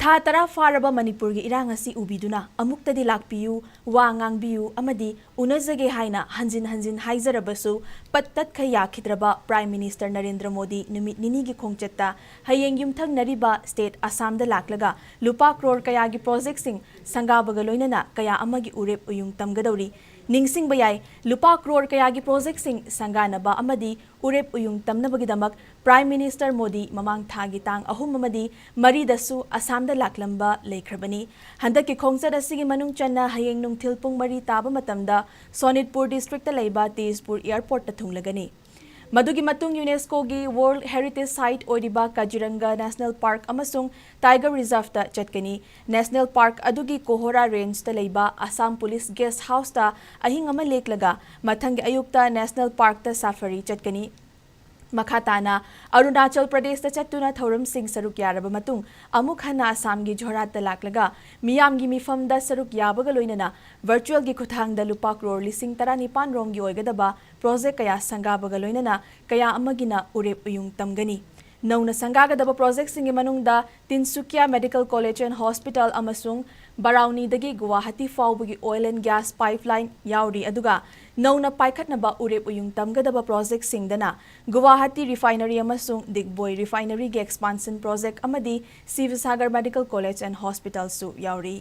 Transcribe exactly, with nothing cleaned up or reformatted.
ꯊꯥ ꯇꯔꯥ ꯐꯥꯔꯕ ꯃꯅꯤꯄꯨꯔꯒꯤ ꯏꯔꯥꯡ ꯑꯁꯤ ꯎꯕꯤꯗꯨꯅ ꯑꯃꯨꯛꯇꯗꯤ ꯂꯥꯛꯄꯤꯌꯨ, ꯋꯥ ꯉꯥꯡꯕꯤꯌꯨ ꯑꯃꯗꯤ ꯎꯅꯖꯒꯦ ꯍꯥꯏꯅ ꯍꯟꯖꯤꯟ ꯍꯟꯖꯤꯟ ꯍꯥꯏꯖꯔꯕꯁꯨ ꯄꯠ ꯇꯠꯈꯩ ꯌꯥꯈꯤꯗ꯭ꯔꯕ Prime Minister ꯅꯔꯦꯟꯗ꯭ꯔ ꯃꯣꯗꯤ ꯅꯨꯃꯤꯠ ꯅꯤꯅꯤꯒꯤ ꯈꯣꯡꯆꯠꯇ ꯍꯌꯦꯡ ꯌꯨꯝꯊꯪꯅꯔꯤꯕ state ꯑꯁꯥꯝꯗ ꯂꯥꯛꯂꯒ ꯂꯨꯄꯥ ꯀ꯭ꯔꯣꯔ ꯀꯌꯥꯒꯤ projectꯁꯤꯡ ꯁꯪꯒꯥꯕꯒ ꯂꯣꯏꯅꯅ ꯀꯌꯥ ꯑꯃꯒꯤ ꯎꯔꯦꯞ ꯎꯌꯨꯡ ꯇꯝꯒꯗꯧꯔꯤ꯫ ꯅꯤꯡꯁꯤꯡꯕ ꯌꯥꯏ, ꯂꯨꯄꯥ ꯀ꯭ꯔꯣꯔ ꯀꯌꯥꯒꯤ projectꯁꯤꯡ ꯁꯪꯒꯥꯅꯕ ꯑꯃꯗꯤ ꯎꯔꯦꯞ ꯎꯌꯨꯡ ꯇꯝꯅꯕꯒꯤꯗꯃꯛ Prime Minister ꯃꯣꯗꯤ ꯃꯃꯥꯡ ꯊꯥꯒꯤ ꯇꯥꯡ ꯑꯍꯨꯝ ꯑꯃꯗꯤ ꯃꯔꯤꯗꯁꯨ ꯑꯁꯥꯝꯗ ꯂꯥꯛꯂꯝꯕ ꯂꯩꯈ꯭ꯔꯕꯅꯤ꯫ ꯍꯟꯗꯛꯀꯤ ꯈꯣꯡꯆꯠ ꯑꯁꯤꯒꯤ ꯃꯅꯨꯡ ꯆꯟꯅ ꯍꯌꯦꯡ ꯅꯨꯡꯊꯤꯜ ꯄꯨꯡ ꯃꯔꯤ ꯇꯥꯕ ꯃꯇꯝꯗ ꯁꯣꯅꯤꯠꯄꯨꯔ districtꯇ ꯂꯩꯕ ꯇꯦꯖꯄꯨꯔ airportꯇ ꯊꯨꯡꯂꯒꯅꯤ꯫ ꯃꯗꯨꯒꯤ ꯃꯇꯨꯡ UNESCOꯒꯤ World Heritage Site ꯑꯣꯏꯔꯤꯕ ꯀꯥꯖꯤꯔꯪꯒ National Park ꯑꯃꯁꯨꯡ Tiger Reserveꯇ ꯆꯠꯀꯅꯤ꯫ National Park ꯑꯗꯨꯒꯤ ꯀꯣꯍꯣꯔꯥ rangeꯇ ꯂꯩꯕ Assam Police Guest Houseꯇ ꯑꯍꯤꯡ ꯑꯃ ꯂꯦꯛꯂꯒ ꯃꯊꯪꯒꯤ ꯑꯌꯨꯛꯇ National Parkꯇ safari ꯆꯠꯀꯅꯤ꯫ ꯃꯈꯥ ꯇꯥꯅ ꯑꯔꯨꯅꯥꯆꯜ ꯄ꯭ꯔꯗꯦꯁꯇ ꯆꯠꯇꯨꯅ ꯊꯧꯔꯝꯁꯤꯡ ꯁꯔꯨꯛ ꯌꯥꯔꯕ ꯃꯇꯨꯡ ꯑꯃꯨꯛ ꯍꯟꯅ ꯑꯁꯥꯝꯒꯤ ꯖꯣꯔꯍꯥꯠꯇ ꯂꯥꯛꯂꯒ ꯃꯤꯌꯥꯝꯒꯤ ꯃꯤꯐꯝꯗ ꯁꯔꯨꯛ ꯌꯥꯕꯒ ꯂꯣꯏꯅꯅ virtualꯒꯤ ꯈꯨꯠꯊꯥꯡꯗ ꯂꯨꯄꯥ ꯀ꯭ꯔꯣꯔ ꯂꯤꯁꯤꯡ ꯇꯔꯥꯅꯤꯄꯥꯟ ꯔꯣꯝꯒꯤ ꯑꯣꯏꯒꯗꯕ project ꯀꯌꯥ ꯁꯪꯒꯥꯕꯒ ꯂꯣꯏꯅꯅ ꯀꯌꯥ ꯑꯃꯒꯤꯅ ꯎꯔꯦꯞ ꯎꯌꯨꯡ ꯇꯝꯒꯅꯤ꯫ ꯅꯧꯅ ꯁꯪꯒꯥꯒꯗꯕ projectꯁꯤꯡꯒꯤ ꯃꯅꯨꯡꯗ Tinsukia Medical College and Hospital ꯑꯃꯁꯨꯡ ꯕꯔꯥꯎꯅꯤꯗꯒꯤ ꯒꯨꯋꯥꯍꯥꯇꯤ ꯐꯥꯎꯕꯒꯤ oil and gas pipeline ꯌꯥꯎꯔꯤ, ꯑꯗꯨꯒ ꯅꯧꯅ ꯄꯥꯏꯈꯠꯅꯕ ꯎꯔꯦꯞ ꯎꯌꯨꯡ ꯇꯝꯒꯗꯕ projectꯁꯤꯡꯗꯅ ꯒꯨꯋꯥꯍꯥꯇꯤ refinery ꯑꯃꯁꯨꯡ ꯗꯤꯒꯕꯣꯏ refineryꯒꯤ expansion project ꯑꯃꯗꯤ ꯁꯤꯕꯁꯥꯒꯔ Medical College and Hospitalꯁꯨ ꯌꯥꯎꯔꯤ꯫